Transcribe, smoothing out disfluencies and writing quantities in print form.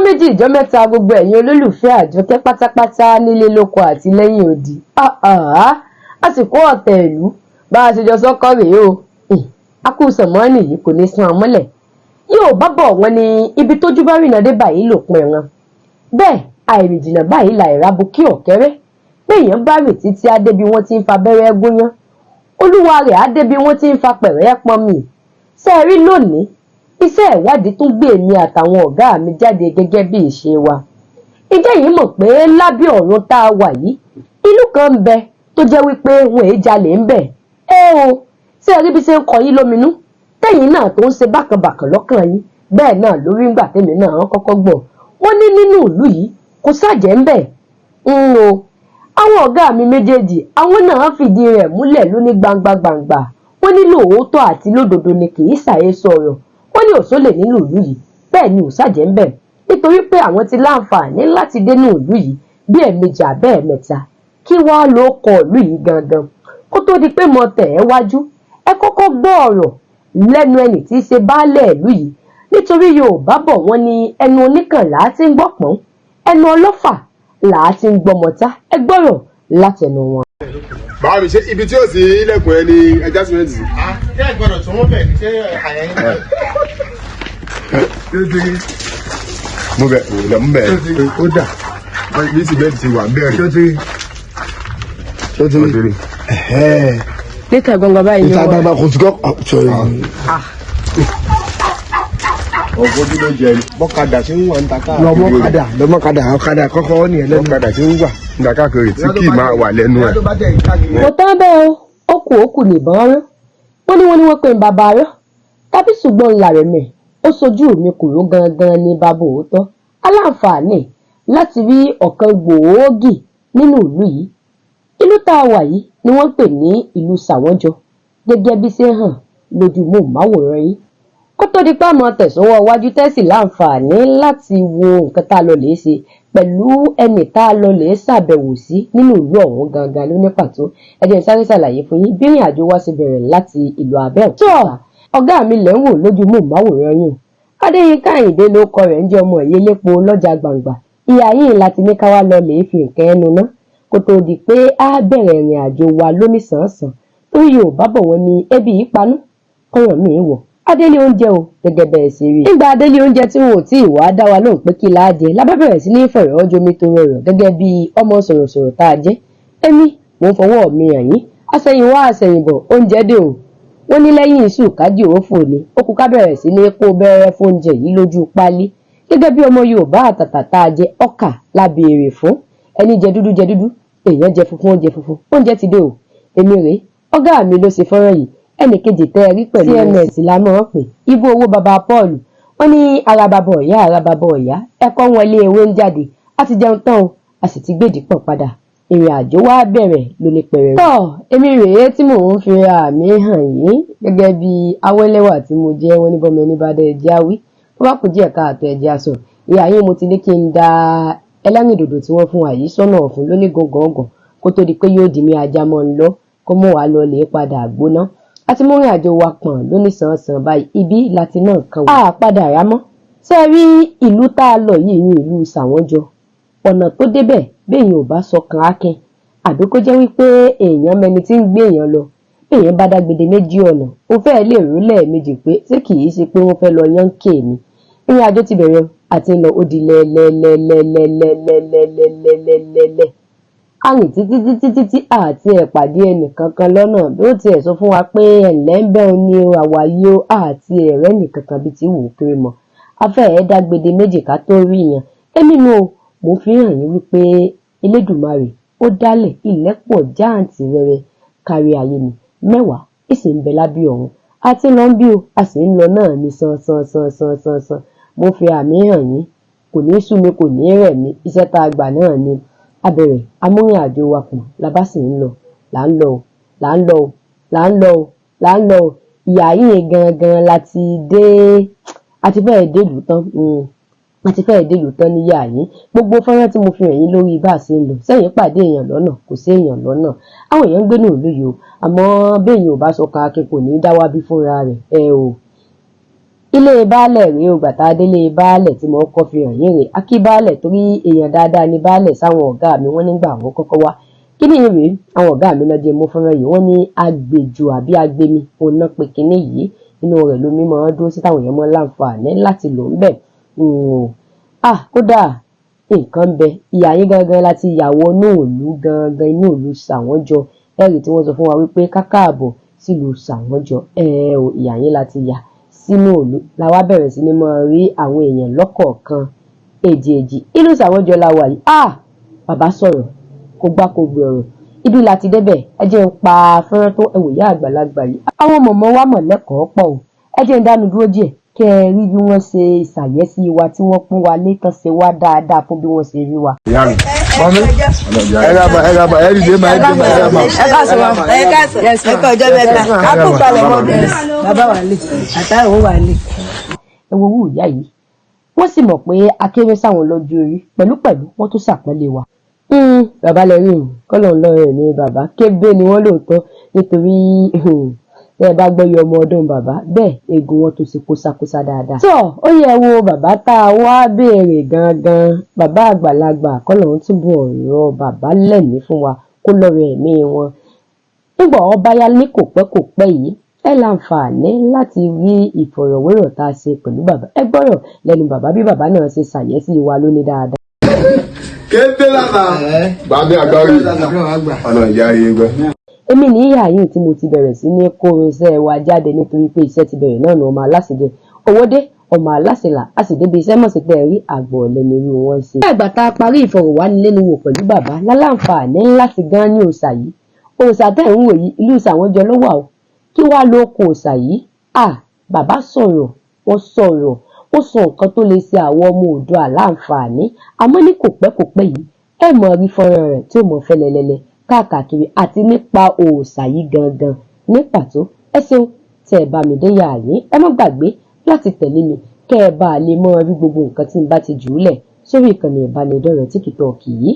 Méjì, ìjọ mẹ́ta, gbogbo ẹ̀yin olólùfẹ́ Àjọkẹ́ pátápátá nílé lóko àti lẹ́yìn odi. Àsìkò ọ̀tẹ̀ ìlú bá a ṣe jọ sọ́kọ́ rèé o. Akú sànmọ́nì yìí kò ní san mọ́lẹ̀. Yóò bá bọ̀ wọ́n ní ibi tójú bá rìnà dé báyìí lòpin ẹ̀ràn bẹ́ẹ̀, àìrìn jìnnà báyìí làìrábù kí ọ̀kẹ́rẹ́. Béèyàn bá rìn títí á débi wọ́n ti ń fa abẹ́rẹ́ gúnyán, olúwa rẹ̀ á débi wọ́n ti ń fa pẹ̀rẹ́ pọnmi. Ṣé ẹ rí lónìí, iṣẹ́ ìwádìí tún gbé èmi àtàwọn ọ̀gá mi jáde gẹ́gẹ́ bí ìṣe wa. Ǹjẹ́ yìí mọ̀ pé lábẹ́ ọ̀run tá a wà yìí, ìlú kan ń bẹ tó jẹ́ wípé wọn èé jalè ń bẹ̀ ẹ o? Ṣé ẹ rí bí ṣe ń kọ yín lóminú tẹ́yìn náà tó ń ṣe bákanbàkan lọ́kàn yín? Bẹ́ẹ̀ náà lórí ńgbà tèmi náà kọ́kọ́ gbọ́. Wọ́n ní nínú ìlú yìí kò sàjẹ́ ń bẹ̀ ń o. Àwọn ọ̀gá mi méjèèjì, àwọn náà fìdí rẹ̀ múlẹ̀ lóní gbangba gbangba. Wọ́n ní lóòótọ́ àti lódodo ni, kì í ṣàhesọ ọ̀rọ̀. Wọ́n ní òṣòlè nínú ìlú yìí, bẹ́ẹ̀ ni òṣàjẹ́ ń bẹ̀, nítorí pé àwọn ti láǹfààní láti dénú ìlú yìí bí ẹ̀ẹ̀mejì àbẹ́ẹ̀mẹ́ta. Kí wàá ló kọ ìlú yìí gangan? Kó tó di pé mo tẹ̀ ẹ́ wájú, ẹ kọ́kọ́ gbọ́ ọ̀rọ̀ lẹ́nu ẹni tí í ṣe baálẹ̀ ìlú yìí, nítorí Yorùbá bọ̀, wọ́n ní ẹnu oníkànlá ti ń gbọ́ pọ́n, ẹnu ọlọ́fà làá ti ń gbọ́mọta. Ẹ gbọ́rọ̀ látẹnu wọn. Báwo mi ṣe ibi tí ó sì ilẹ̀kùn ẹ ní ẹja sìmẹ́ntì sí. Ṣé ẹ gbọ́dọ̀ tún wọ́n bẹ̀ ní ṣé àyà yín bẹ̀? Mo bẹ òòlà ń bẹ. Ó dà. Bí sìmẹ́ntì ti wà ń bẹ̀rẹ̀. Ṣó ti rí? Ṣó ti rí? Níta gbangba báyìí ni Ìta wọ́n. gbangba, kò sí kọ́ sọ̀rọ̀. Ọ̀gbọ́n ló jẹ bọ́kadà tí ń wà ń ta káàkiri. Lọ́mọ́kadà, lọ́mọ́kadà, ọ̀kadà kọ́kọ́ nìyẹn lẹ́nu. Bọ́kadà tí ń wà ń ta káàkiri tí kì í máa wà lẹ́nu ẹ̀. Kò tán bẹ́ẹ̀ o, ó kù, ó kù nìbọn rán. Wọ́n ní wọ́n pè ń bàbá rán tàbí, ṣùgbọ́n làrẹ̀mẹ̀ ó sojú mi kúrò gangan ní bàbá òótọ́. Aláǹfààní láti rí ọ̀kan gbòógì nínú ìlú yìí. Ìlú tá a wà yìí ni wọ́n ń pè ní ìlú Sàwọ́njọ, gẹ́gẹ́ bí ṣe hàn lójú móhùnmáwòrán yìí. Kó tó di pé àmọ́ tẹ̀sọ́wọ́ iwájú, tẹ́sí láǹfààní láti wo nǹkan tá a lọ lè ṣe pẹ̀lú ẹnì tá a lọ lè ṣàbẹ̀wò sí nínú ìlú ọ̀hún gangan ló ní pàtó, ẹ jẹ́ n sáré ṣàlàyé fún yín bí ìrìn àjò wa ṣe bẹ̀rẹ̀ láti ìlú Abẹ́òkúta. Ọ̀gá mi lẹ́ ń wò lójú móhùnmáwòrán yìí, Adéyínká Àyìndé ló kọ rẹ̀ ń jẹ́, ọmọ ìyẹlẹ́po lọ́jà gbangba. Ìyá yìí láti ní ká wá lọ lè fi nǹkan ẹnu ná kó tó di pé á bẹ̀rẹ̀ ìrìn àjò wa lóníṣànsàn, torí Yorùbá bọ̀, wọ́n ní ebi yìí panú kọ́yàn míì wọ̀. Adélé oúnjẹ o, gẹ́gẹ́ bẹ́ẹ̀ ṣe rí. Nígbà adélé oúnjẹ tí wọn ò tí ì wá dá wa lóhùn pé kí láá jẹ, lábẹ́ bẹ̀rẹ̀ sí ní fọ̀rọ̀ jomi tó rọrọ̀ gẹ́gẹ́ bí ọmọ sọ̀rọ̀sọ̀rọ̀ tá a jẹ́. Èmi mò ń fọwọ́ mi hàn yín, àṣẹ̀yìnwá àṣẹ̀yìnbọ̀, oúnjẹ dé o. Wọ́n ní lẹ́yìn iṣu kájí òfò ni ó kú, ká bẹ̀rẹ̀ sí ní kó bẹ́rẹ́ fóúnjẹ yìí lójú páálí. Gẹ́gẹ́ bí ọmọ Yorùbá àtàtà tá a jẹ, ọkà la béèrè fún. Ẹni jẹ dúdú jẹ dúdú, èèyàn jẹ funfun ó jẹ funfun. Oúnjẹ ti dé o. Èmi rèé, ọ̀gá mi ló ṣe fọ́nrán yìí. Ẹnì kejì tẹ́ ẹ rí pẹ̀lú CMS la mọ̀ ọ́n pé ibú owó baba Paul. Wọ́n ní arababọ̀ ọ̀yá, arababọ̀ ọ̀yá, ẹ̀kọ́ wọn ilé ewé ń jáde. A ti jẹun tán o, a sì ti gbèdì pọ̀ padà. Ìrìn àjò wa bẹ̀rẹ̀ lóní pẹ̀rẹ̀. Tọ́ èmi rèé tí mò ń fi àmì hàn yín gẹ́gẹ́ bí awẹ́lẹ́wà tí mo jẹ́. Wọ́n ní bọ́mọ ẹni bá dẹ́ ẹjẹ́ àwí, bó bá kù díẹ̀ káàtó, ẹjẹ́ àsọ. Ìyá yín mo ti ní kí n da ẹlẹ́rìndòdò tí wọ́n fún wa yìí sọ́nà ọ̀fun lóní gọ̀ǹgọ̀ǹgọ̀ kó tó di pé yóò di mí ajá mọ́ ń lọ, kó mọ̀ wá lọ lè padà gbóná. A ti múrìn àjò wa pọ̀n lóníṣànsàn báyìí. Ibi láti náà kan wò. A padà rá mọ́. Ṣé ẹ rí ìlú tá a lọ yìí ní ìlú Sàwọ́njọ, ọ̀nà tó débẹ̀, béèyàn ò bá sọkàn akin àbí kó jẹ́ wípé èèyàn mẹni tí ń gbé èèyàn lọ, béèyàn bá dágbede méjì ọ̀nà, ó fẹ́ẹ́ lè rú lẹ́ẹ̀mejì pé ṣé kì í ṣe pé wọ́n fẹ́ lọ yánkè ni. Ìrìn àjò ti bẹ̀rẹ̀ àti lọ, ó di lẹ́lẹ́lẹ́lẹ́lẹ́lẹ́lẹ́lẹ́lẹ́lẹ́. A rìn títí títí títí àti ẹ̀ pàdé ẹnìkankan lọ́nà bí ó tiẹ̀ sọ fún wa pé ẹ̀ǹlẹ́ ń bẹ́ẹ̀ ni o, àwáyé o. Àti ẹ̀rẹ́ nìkankan bíi ti wù ú kiri mọ́. A fẹ́ẹ́ dágbede méjì ká tó rí yẹn. Èmi nu o, mo fi hàn yín wípé Elédùmarè ó dálẹ̀ ilẹ̀ pọ̀ jáǹtì rẹrẹ kárí ayé ni, mẹ́wàá ìsì ń bẹ lábẹ́ ọ̀run. A ti ń lọ bí o, a sì ń lọ náà ní sàn sàn sàn sàn sàn sàn. Mo fi àmì hàn yín, kò ní sú mi, kò ní rẹ̀ mí. Iṣẹ́ tá a gbà náà ni a bẹ̀rẹ̀ amúrìn àjò wa pọ̀n, la bá sì ń lọ, là ń lọ o, là ń lọ o, là ń lọ o, là ń lọ o. Ìyá yìí gangan la ti dé, a ti fẹ́ẹ̀ délùú tán, a ti fẹ́ẹ̀ délùú tán níyà yín. Gbogbo fọ́nrán tí mo fi hàn yín lórí bá a ṣe ń lọ sẹ́yìn, pàdé èèyàn lọ́nà, kò sí èèyàn lọ́nà. Àwọn èèyàn ń gbé ní ìlú yìí o, àmọ́ béèyàn ò bá sọ ká akin kò ní í dá wá bí fúnra rẹ̀ ẹ o. Ilé baálẹ̀ rèé o. Gbàtà délé baálẹ̀ tí mo kọ́ fi hàn yín rèé, akí baálẹ̀ torí èèyàn dáadáa ní baálẹ̀ sáwọn ọ̀gá mi. Wọ́n nígbà àwọn kọ́kọ́ wá kí ni rèé, àwọn ọ̀gá mi náà jẹ́ mú fọ́nrán yìí. Wọ́n ní agbèjò àbí agbemi òun náà pé kinní yìí, inú rẹ̀ lómi máa ń dúró sí táwọn èèyàn máa ń láǹfààní láti lò ń bẹ̀. Ah, kódà nǹkan ń bẹ ìyá yín gangan láti ìyàwó inú ìlú gangan, inú ìlú Ṣàwọ́njọ. Ẹ̀rí tí wọ́n sọ fún wa wípé kákààbọ̀ sílùú Ṣàwọ́njọ ẹ ò ìyá yín láti yà sínú ìlú la wá bẹ̀rẹ̀ sí ní máa rí àwọn èèyàn lọ́kọ̀ọ̀kan èjèèjì. Ìlú Ṣàwọ́njọ la wà yìí. Ah, bàbá sọ̀rọ̀ kó gbá kó gbé ọ̀rọ̀ ibi láti débẹ̀. Ẹ jẹ́ ń pa fọ́nrán tó ẹ̀wò ìyá àgbàlagbà yìí. Àwọn mọ̀mọ́ wa mọ̀ lẹ́kọ̀ọ́ pọ̀ o. Ẹ jẹ́ ń dánu dúró díẹ̀ kẹ́ ẹ rí bí wọ́n ṣe ṣàyẹ́sí wa tí wọ́n pọ́n wa lé tán, ṣe wá dáadáa fún bí wọ́n ṣe rí wa. Ìyá mi. Mọ́mí, ẹ ra ma, ẹ ra ma, ẹ dìde ma, ẹ dìde ma, ẹ ra ma. Ẹ káàsán ma, ẹ káàsán, ẹ kọ ọjọ́ mẹ́ta, a kú palẹ̀ mọ́. Bàbá wà lè àtàwọn wà lè. Ẹ wo owó ìyá yìí, wọ́n sì mọ̀ pé akéré sáwọn lọ́jọ́ orí, pẹ̀lúpẹ̀lú wọ́n tún ṣàpọ́nlé wa. Bàbá lẹ rí o, kọ́lọ̀ ń lọ́rọ̀ ní bàbá kébé ni wọ́n lóòótọ́, nítorí tẹ́ ẹ bá gbọ́ yọ ọmọ ọdún bàbá bẹ́ẹ̀, eegun wọn tó ṣe kóṣákóṣá dáadáa. Tọ́ ó yẹ wo bàbá tá a wá béèrè gangan, bàbá àgbàlagbà, kọ́lọ̀ ń túbọ̀ rọ bàbá lẹ́mìí fún wa, kó lọ́rọ̀ ẹ̀mí wọn. Nígbà ó bá yá ní kò pẹ́ kò pẹ́ yìí, ẹ láǹfààní láti rí ìfọ̀rọ̀wérọ̀ tá a ṣe pẹ̀lú bàbá. Ẹ gbọ́rọ̀ lẹ́nu bàbá bí bàbá náà ṣe ṣàyẹ́sí wa lóní dáadáa. Kéńté lára. Bàbá àgbáwí ọ̀nà ìyá ayé gbẹ. Èmi ní ìyá yìí tí mo ti bẹ̀rẹ̀ sí ní kó irinṣẹ́ wa jáde, nítorí pé iṣẹ́ ti bẹ̀rẹ̀ náà ní ọmọ aláṣẹjẹ owó dé, ọmọ aláṣẹlà a sì débi iṣẹ́ mọ̀ sí pé rí àgbọ̀ ọ̀lẹ́ ní irú wọn ṣe. Ní àgbà tá a parí ìfọ̀rọ̀wánilẹ́nuwò pẹ̀lú bàbá láláǹfààní láti gan ní òòṣà yìí. Òòṣà tẹ̀ ń wò yìí, ìlú Ṣàwọ́njọ ló wà o. Kí wàá ló kó òòṣà yìí? À bàbá sọ̀rọ̀, wọ́n sọ̀rọ̀, ó sọ nǹkan tó lè ṣe àwọn ọmọ Oòduà láǹfààní. Àmọ́ ní kò pẹ́ kò pẹ́ yìí, ẹ mọ̀ rí fọ́nrán rẹ̀ tí ó mọ̀ fẹ́lẹ́lẹ́lẹ́ káàkiri àti nípa òòṣà yìí gangan ní pàtó. Ẹ ṣeun tẹ́ ẹ bá mi dé yà yín. Ẹ má gbàgbé láti tẹ̀lé mi kẹ́ ẹ bá lè mọ rí gbogbo nǹkan tí n bá ti jù ú lẹ̀ sórí ìkànnì ìbánidọ́rẹ̀ẹ́ TikTok yìí.